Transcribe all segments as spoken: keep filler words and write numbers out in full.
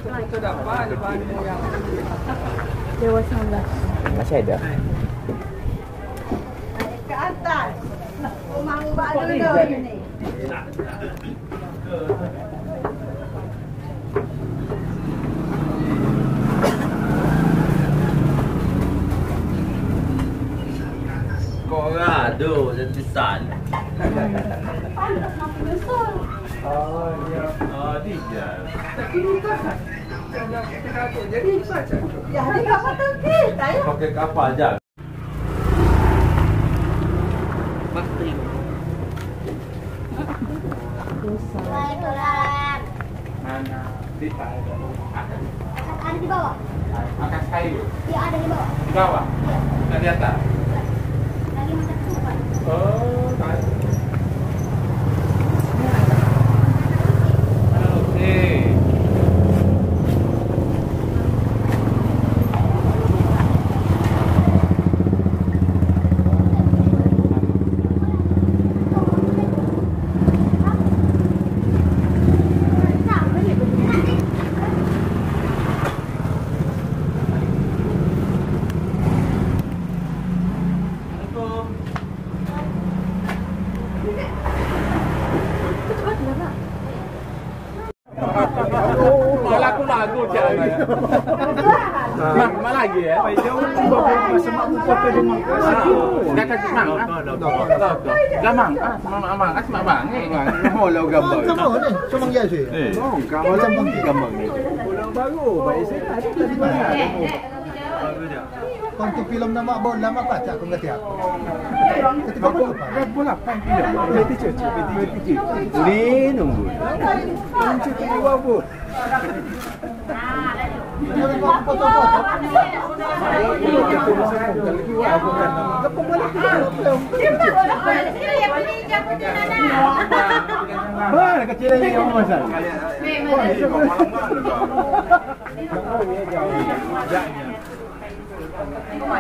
Dewa sembilan belas. Masih ada? Ke atas. Rumah ubak dulu ini. Kok rado jadi san. Pantas nak menyusul. Oh, iya. Oh, dia. Tapi lupa kan? Jadi, saya cakap. Ya, dia kapal tengkil, tak ya? Pakai kapal je. Pasti. Waalaikumsalam. Mana? Di mana? Ada di bawah. Atas kayu. Iya, ada di bawah. Di bawah? Iya. Bukan di atas? Bukan. Lagi macam tu, Pak. Oh, baik. Oke. Lagu-lagu cak lagi. Mak, mak lagi ya. Dah kasi mang. Gamang. Ah, mang, mang, mang. Ni. Gamang ni. Cuma dia sih. Gamang ni. Orang baru, baik saya. Kon tu filem nama bon lama pacak kon kata aku. Kata apa? Red Bull apa? Red Bull. Red Bull. Red Bull. Uli nunggu. Kunci kedua bu. Mana kecil lagi yang masa?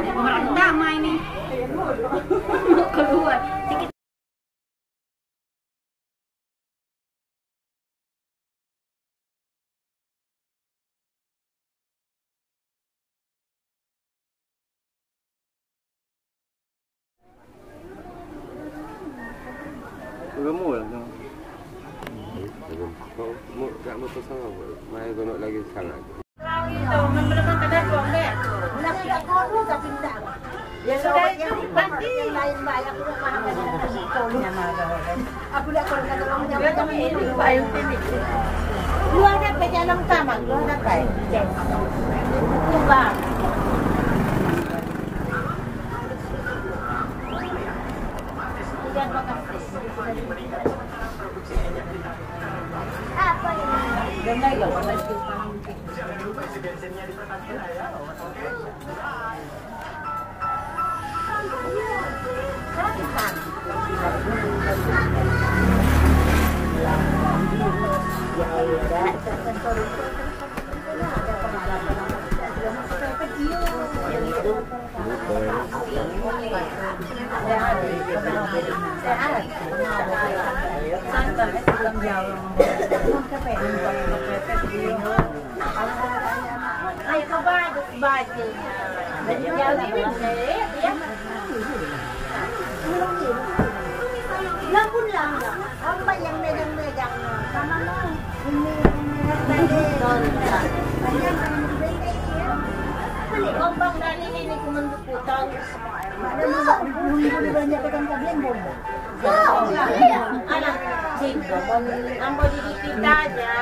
Orang utama ini. Keluar. Kamu lah. Kamu tak mau pasang apa? Mai gunok lagi sangat. Luar dapet jalan kamar, luar dapet. Coba. Anak, ambo di pita aja.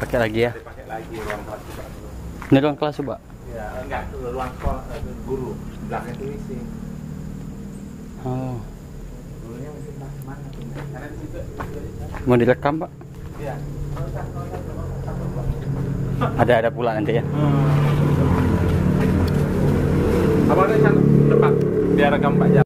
Pakai lagi ya? Pakai lagi ruang kelas juga. Ini ruang kelas coba? Ya, enggak, itu ruang sekolah, eh, guru. Belakang itu isi. Oh. Gurunya mungkin masih mana tuh? Karena di situ. Mau direkam, Pak? Iya. Ada, ada pula nanti ya. Hmm. Abang ada sana tempat biar rekam Pak Jal.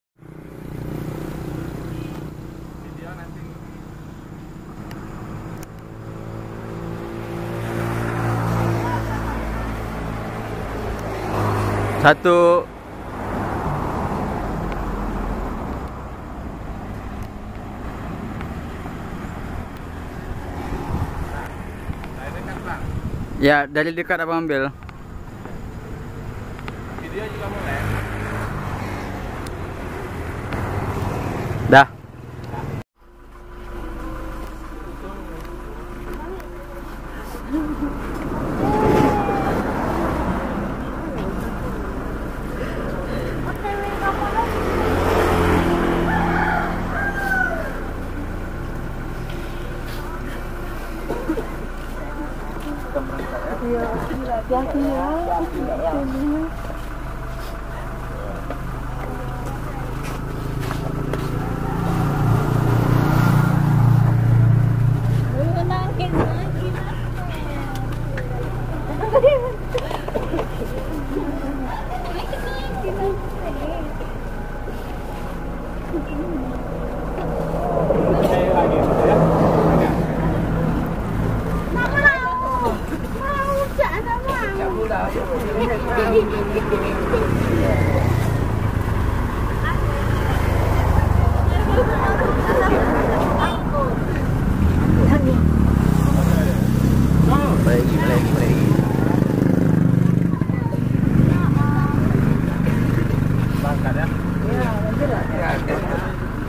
Satu. Ya, dari dekat abang ambil. Dah.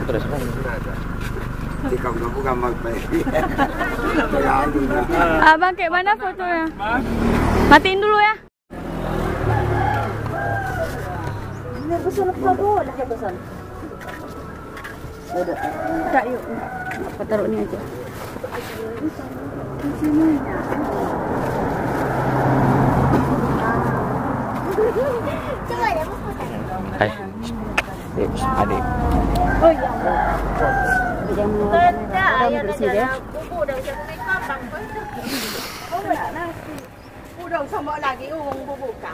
Terus, Bang. Abang, kayak mana fotonya? Matiin dulu ya. Ini pesan apa, Bu? Ada pesan. Ada. Tak, yuk. Apa taruh ni aja. Hai. Adik. Oh, ya. Jangan. Orang bersih, ya. Udah sama lagi, urung bubuka.